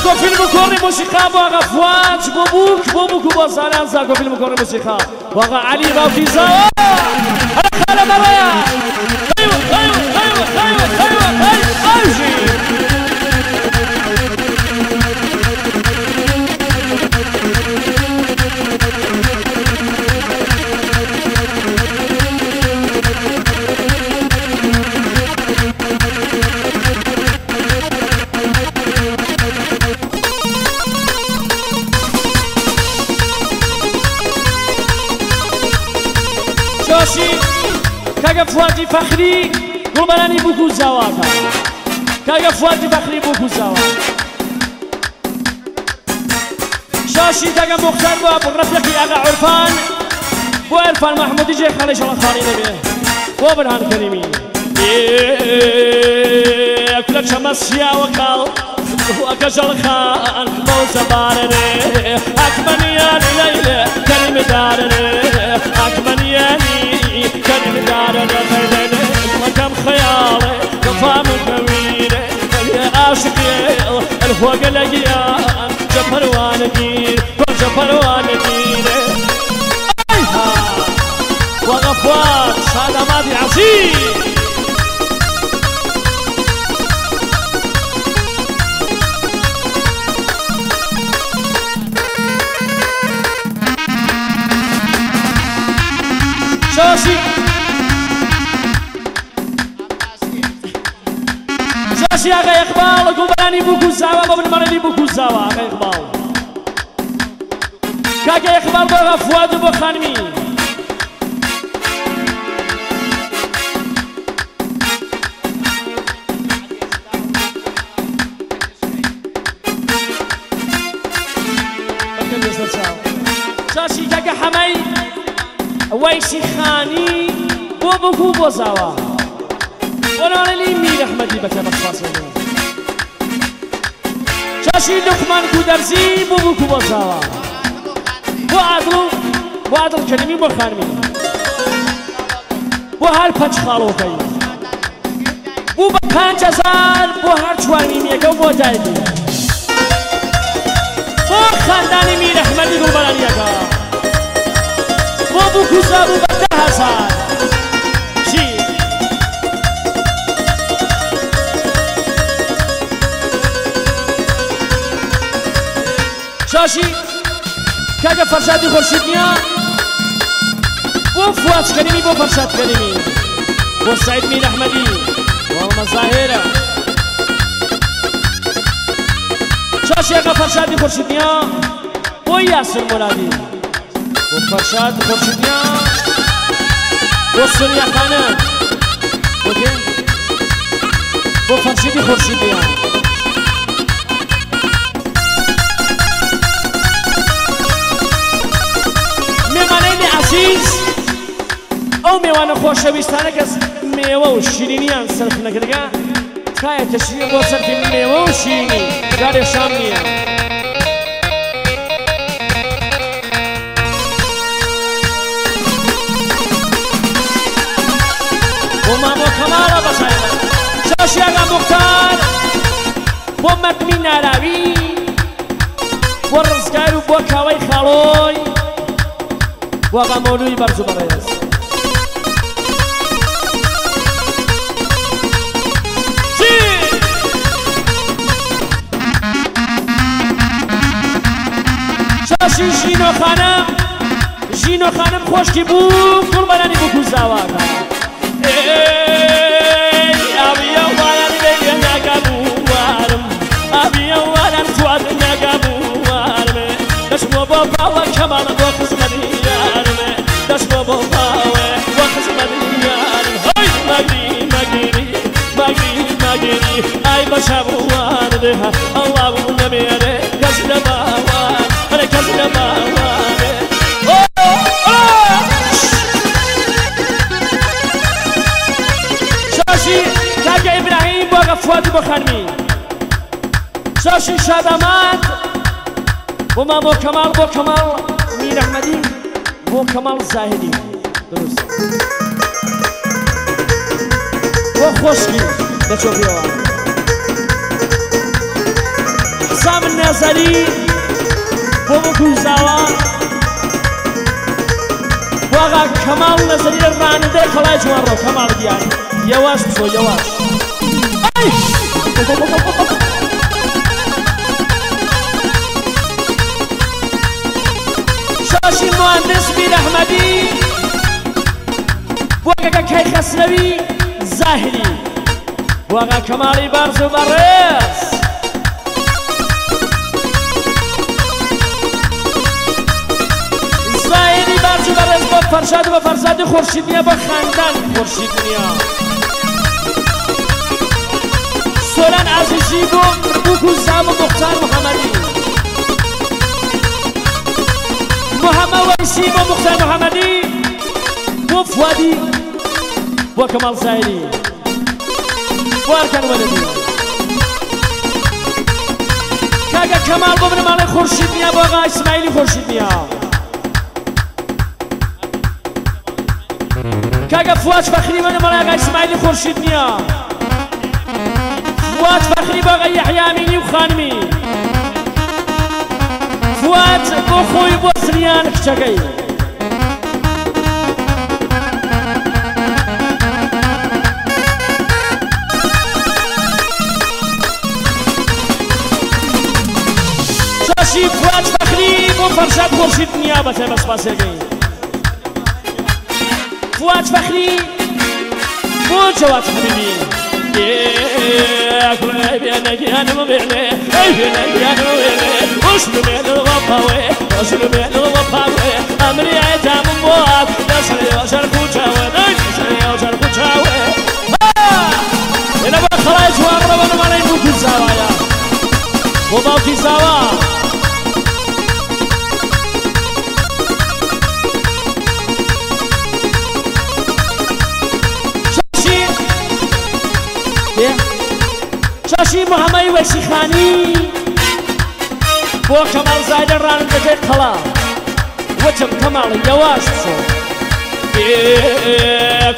زاکۆ فیلم و کۆڕی مۆسیقا بۆ ئاغا فواد بۆ بووک بۆ بووک و بۆ زانان زاکۆ فیلم و کۆڕی مۆسیقا بۆ ئاغا عەلی باوکی زاوا هەرە خالە بەڕێیە خەیوە خەیوە خەیوە خەیوە خەیوە خەی ئاژی. شاشی کاکە فوادی فەخری گوڵبەرانی بووک و زاواکە کاکە فوادی فەخری بووک و زاوا شاشی کاکە مختار بۆ ڕەفیقی ئاغا عرفان بۆ عرفان مەحمودی جێ خاڵی شەڵە خاڵی نەبێ بۆ بەرهان کەریمی کولە چەمە سیاوە کاڵ وەکە ژەڵخان مۆزەبارەرێ ئەکمەنیانی لەیلێ کەریم دارەرێ ئەکمەنیانی کەریم دارەرێ خەیلێ وەکەم خەیاڵێ کەفام کەوینێ عاشقێ الهوگە لەگیان جەپەروانە گیر جەپەروانە گیرێ ئەیها وەغەفوار شادامادی عەزیز. شاشی شاشی ئاغای ئیقباڵ گوڵبەرانی بووک و زاوا بۆ بنەماڵەی بووک و زاوا ئاغای ئیقباڵ کاکە ئیقباڵ بۆ ئاغا فواد و بۆ خانمی شاشی کاکە حەمەی وەیسی خانی بۆ بووک و بۆ زاوا بۆ ناڵێلی میر ئەحمەدی بەکە بەخواسێنێ شاشی لوقمان گودەرزی بۆ بووک و بۆ زاوا بۆ عادڵ و بۆ عادڵ کەریمی بۆ خانمی بۆ هەر پەنج خاڵۆکەی بوو بە 5000 بۆ هەر چوار میمیەکە و بۆ دایکی بۆ خاندانی میر ئەحمەدی گوڵبەرانیەکە بۆ بووک و زا بوو بە 10,000. چی شاشی کاکە فەرشادی خۆرشید نییە بۆ فواد کەریمی بۆ فەرشاد کەریمی بۆ سعید میر ئەحمەدی بۆ مەزاهێرە شاشی ئاغا فەرشادی خۆرشید نییە بۆ یاسر مورادی بۆ فەرشاد خۆرشید نییە بۆ سونیا خانم بۆ کێ بۆ فەرشیدی خۆرشید نییە. مێمانەیلی عەزیز ئەو مێوانە خۆشەویستانە کەس مێوە و شیرینیان سەرف نەکردگە تکایە تەشریف بۆ سەرفی مێوە و شیرینی جارێ شام نییە. بۆ مامۆ کەماڵە بەسایبەت شاشی ئاغا موختار بۆ مەردمی ناراوی بۆ ڕزگار و بۆ کاوەی خاڵۆی بۆ ئاغا مەولوی بەرز و بەڕێز. شاشی ژینۆ خانم ژینۆ خانم خۆشکی بوو گوڵبەرانی بووک و زاواکە ئاویە واران بێ ناگەبووارم ئاویە واران فواد ناگەبووارم دەچمەوە بۆ باوە کەماڵ بۆ خزمەتی یارم دەچمەوە بۆ باوە بۆ خزمەتی یارم هەی مەگری مەگری مەگری مەگری ئای بەشەبووان دێ ئەڵڵا بوو نەمێنێ کەس لە باوان ئەرێ کەس لە باوانێ. شاشی کاکە ئیبراهیم بۆ غەفواد بۆ خانمی شاشی شاداماد بۆ مامۆ کەماڵ بۆ کەماڵ میر ئەحمەدی بۆ کەماڵ زاهدی دروست بۆ خۆشکی دەچۆ پێوە حسام نەزەری بۆ بووک و زاوا بۆ ئاغا کەماڵ نەزەری لە ڕانندەی قەڵای جوانڕۆ کەماڵ گیان یەواش بچۆ یەواش ئەی شاشی مهندس میر ئەحمەدی بۆ کاکە کەیخەسرەوی زاهری بۆ ئاغا کەماڵی بەرز و بەڕێز زاهری بەرز و بەڕێز بۆ فەرشاد و بە فەرزادی خورشید نییە بۆ خاندان خورشید نییە سۆران عەزیزی بۆ بووک و زام و موختار محەمەدی محەممەد وەیسی بۆ موختار محەمەدی بۆ فوادی بۆ کەماڵ زاهری بۆ ئەرکان وەلەدی کاکە کەماڵ بۆ بنەماڵەی خورشید نییە بۆ ئاغا ئیسماعیلی خورشید نییە کاکە فواد فەخری بۆ بنەماڵەی ئاغا ئیسماعیلی خورشید نییە فواد فەخری بۆ ئاغا یەحیا ئەمینی و خانمی فواد بۆ خۆی بۆ سریان کچەکەی شاشی فواد فەخری بۆ فەرشاد خورشید نییە بەتێ بە سپاسیەکەی فواد فەخری بۆ جەواد حەبیبی شاشی محەممەدی وەیسیخانی بۆ کەماڵ زایدە ڕانندەکەی قەڵا وتم کەماڵ یەواش بچۆ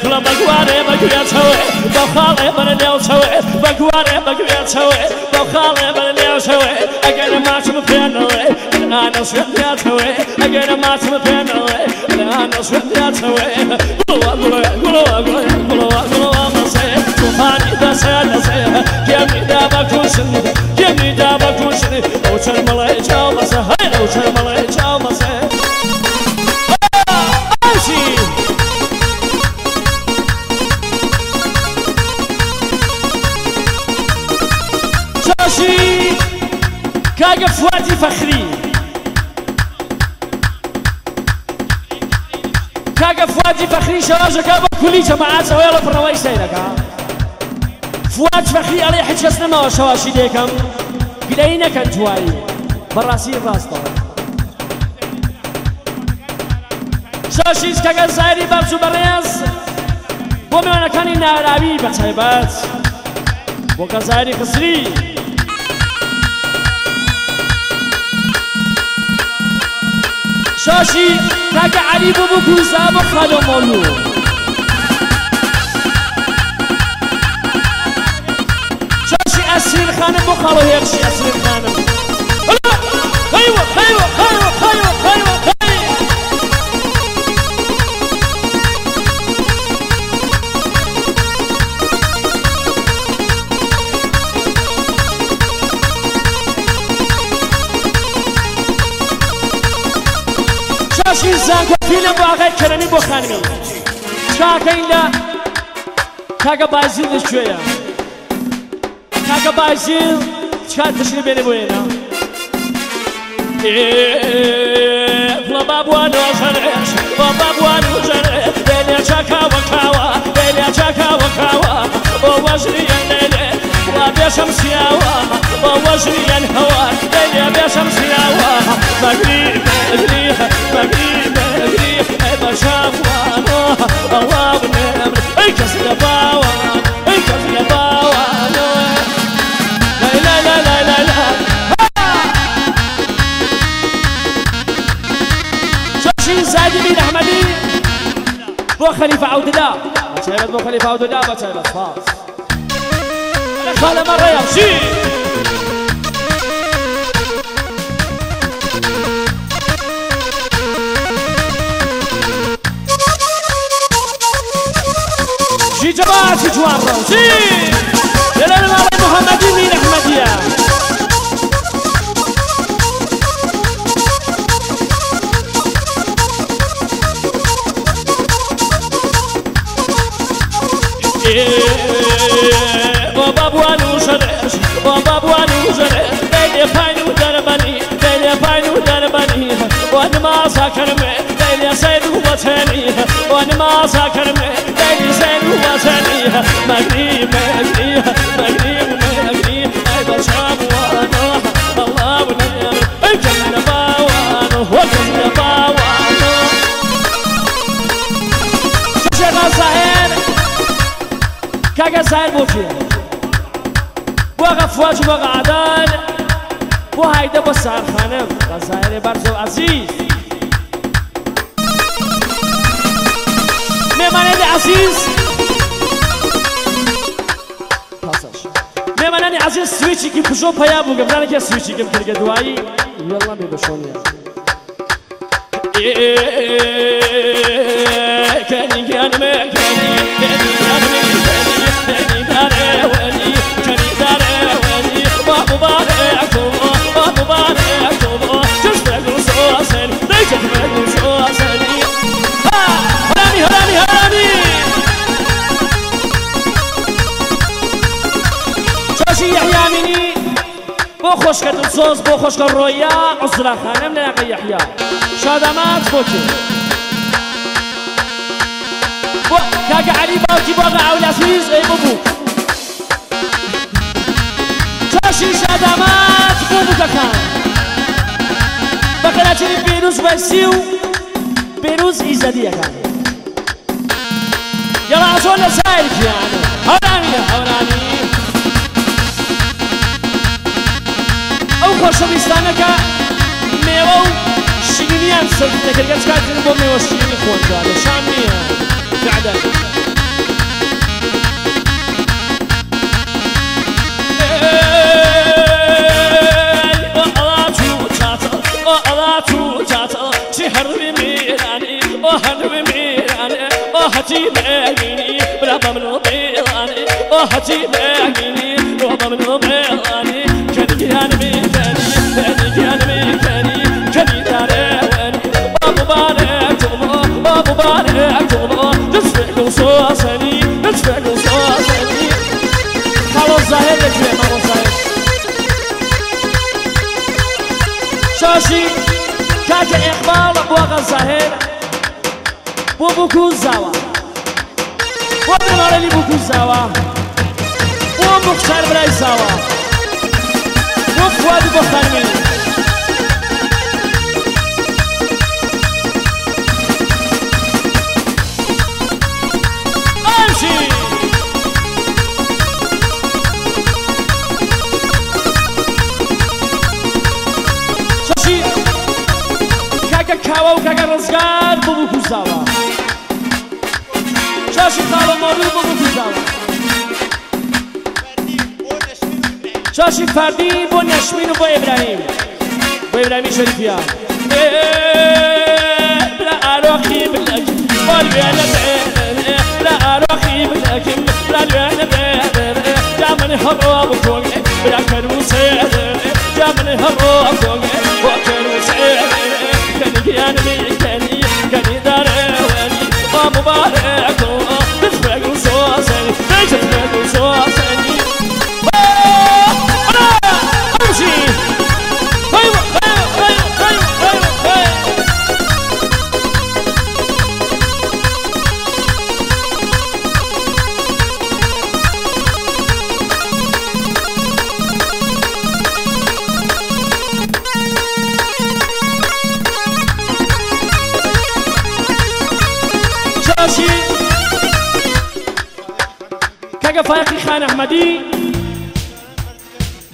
کوڵە بەگوارێ بەگوێ چەوێ بە خاڵێ بەرە لێو چەوێ بەگوارێ بەگوێ چەوێ بە خاڵێ بەرە لێو چەوێ ئەگەر ماچم پێنەوێ ئانە سوێن دیاچەوێ ئەگەر ماچم پێنەوێ ئانە سوێن دیاچەوێ گوڵەوە گوڵەوە گوڵەوە گوڵەوە گوڵەوە مەسێ توفانی دەسێ دەسێ گەمی دا بەکوشن گەمی دا بەکوشن ئەو چەرمەڵەی چاو مەسێ هەی ئەو چەرمەڵەی چاو مەسێ ئەوشی شاشی کاکە فوادی فەخری کاکە فوادی فەخری شەواژەکە بۆ کولی جەماعەت ئەوەیڵە پڕەوەی سەیرەکە فواد فەخری ئەڵێ هیچ کەس نەماوە شەواشی لێکەم گلەیی نەکەن جوایی بەڕاستی ڕاستەوە شاشیش کاکە زاهری بەرز و بەڕێز بۆ میوانەکانی ناراوی بەتایبەت بۆ کە زاهری خسری شاشی کاکە عەلی بۆ بووک و زا بۆ خالۆ مۆلو شاشی ئەسرین خانم بۆ خاڵۆ هێرشی ئەسرین خانم هەیوە هەیوە هەیوە هەیوە هەیوە شاشی زانکۆ فیلم بۆ ئاغای کەرەمی بۆ خانمی چاکەین لە کاکە بایزیل لەکوێیە کاکە بایزیل چکار تشری بێنێ بۆ ئێنە کوڵە بابوان وەژەرێش بۆ بابوان وەژەرێ لێلێ چاکاوە کاوە لێلێ چاکاوە کاوە بۆ وەژریان لێلێ وا بێشەم سیاوە بۆ وەژریان هەوا لێلێ بێشەم سیاوە مەگری مەگری مەگری مەگری ئەی بەشاوانۆ ئەوا بنێمر ئەی کەس لە باوان ئەی کەس لە باوانۆ لا لا لا لا لا شاشی زادی میر ئەحمەدی بۆ خەلیفە عەودلا بەتایبەت بۆ خەلیفە عەودلا بەتایبەت سپاس خالە مەڕەیە بژی ساكرمي ليلي سيد وطني وانا ما ساكرمي ليلي سيد وطني مغني مغني مغني مغني اي بشام وانا الله ونعم الجنة باوانو وكذا باوانو شيخ ساهر كاكا ساهر بوكي بوغا فواج بوغا عدال بو هایده بو سرخانم غزایر برزو عزیز مهمانان عزیز مهمانان عزیز سویچی که پشو پیا بوگم زنه که سویچی کم کرگه دوایی یلا می بشونیم کنی کنی کنی کنی کنی داره ونی کنی داره ونی بابو باره تو بابو باره تو چشم گوشوسن چشم گوشوسن هرامی هرامی هرامی چاشی یحیی منی بو خوشکت دلسوز بو خوشکت رویا عزرا خانم لقی یحیی شادمات بوکی كاكا علي باوكي باغا عول عزيز اي بوبو شاشي شادمات بوبو كاكان بقراتي بيروز ويسيو بيروز إيزادية كان يلا عزونا سائل يعني هورامي هورامي او خوشويستانك ميوو شيرينيان سرد نكرگە چکاتن بۆ مێوە شیرینی خۆنجارە شام نییە فعلا شاشي كاكا إقبال بوغا الزاهر بو بوكو زاوا بو بنمارلي بوكو زاوا بو مختار براي زاوا بو فواد بو خانمي امشي کاوا و کاکا ڕزگار بۆ بکوزاوە شاشی خاڵە مۆڵی بۆ بکوزاوە شاشی فەردی بۆ نەشمین و بۆ ئیبراهیم بۆ ئیبراهیمی شەریفیان بلا ئارۆخی بلەکم بۆ لوێنە بێنێ بلا ئارۆخی بلەکم بلا لوێنە بێنێ جا من هەڕۆ بکۆگێ بلا کەروسێ جا من هەڕۆ بکۆگێ بۆ کەروسێ كاني كاني كاني داروني مبارك تفرق وصوصني تفرق وصوصني انا امشي ايوه ايوه ايوه ايوه ايوه کاکە فایقی خان ئەحمەدی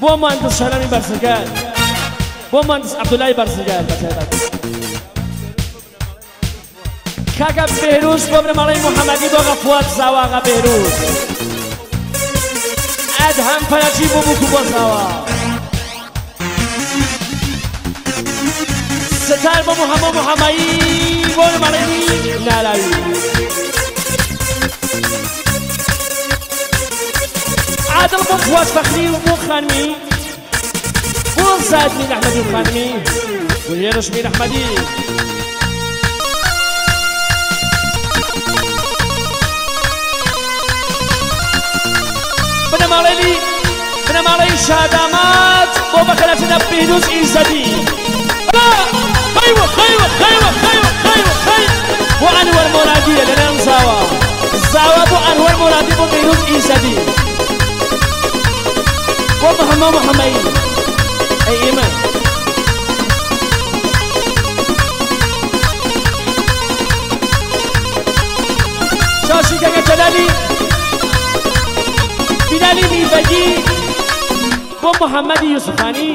بۆ مهندس شەرەمی بەرزگار بۆ مهندس عەبدولای بەرزگار بەتایبەت کاکە بێهروز بۆ بنەماڵەی محەممەدی بۆ غەفوات زاواغە بێهروز ئەدهەم فەرەجی بۆ بووک و بۆ زاوا ستار بۆ محەممە محەممەیی بۆ بنەماڵەی نالاوی عادل بو فواد فخري وبو خانمي بو زاد من احمدي وخانمي وهيرش من احمدي بنا مالي بنا مالي شادامات بو بخلاتنا بيدوز إيزادي ايوه ايوه ايوه مرادیە لەلایەن زاوا زاوا بۆ ئەنوەر مرادی بۆ بێروز ئیزەدی بۆ محەممە محەممەی ئەی ئێمە شاشی کەکە جەلالی بیلالی میربەگی بۆ محەممەدی یوسفانی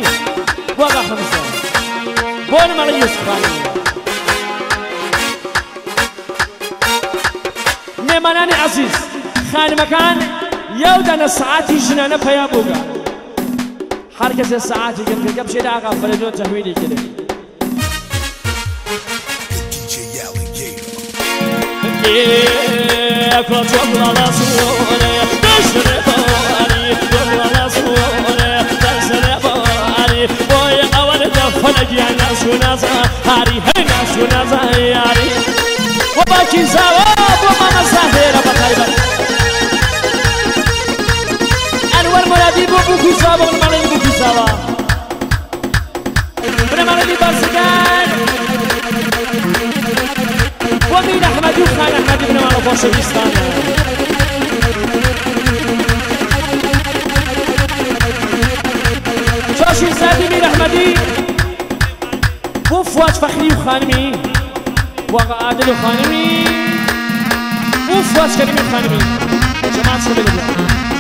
بۆ ئاغا حەمزە بۆ نمەڵی یوسفانی. مێمانانی عەزیز خانمەکان یەو دانە سەعاتی ژنانە پەیا بووگە هەر کەسێ سەعاتی گەم کردگە بچێتە ئاغا فەرەدۆن تەحویلی کرد. وباکی زاوا بۆ مامە زاهێرە بەتایبەت ئەنوەر مرادی بۆ بووکی زاوا بنەماڵەی بووکی زاوا بنەماڵەی بازرگان بۆ میر ئەحمەدی و خان ئەحمەدی بنەماڵە خۆشەویستانە. شاشی زادی میر ئەحمەدی بۆ فواد فەخری و خانمی واغا عادل خانمی بۆ فواد کەریمی خانمی جەماعەت شەبێ.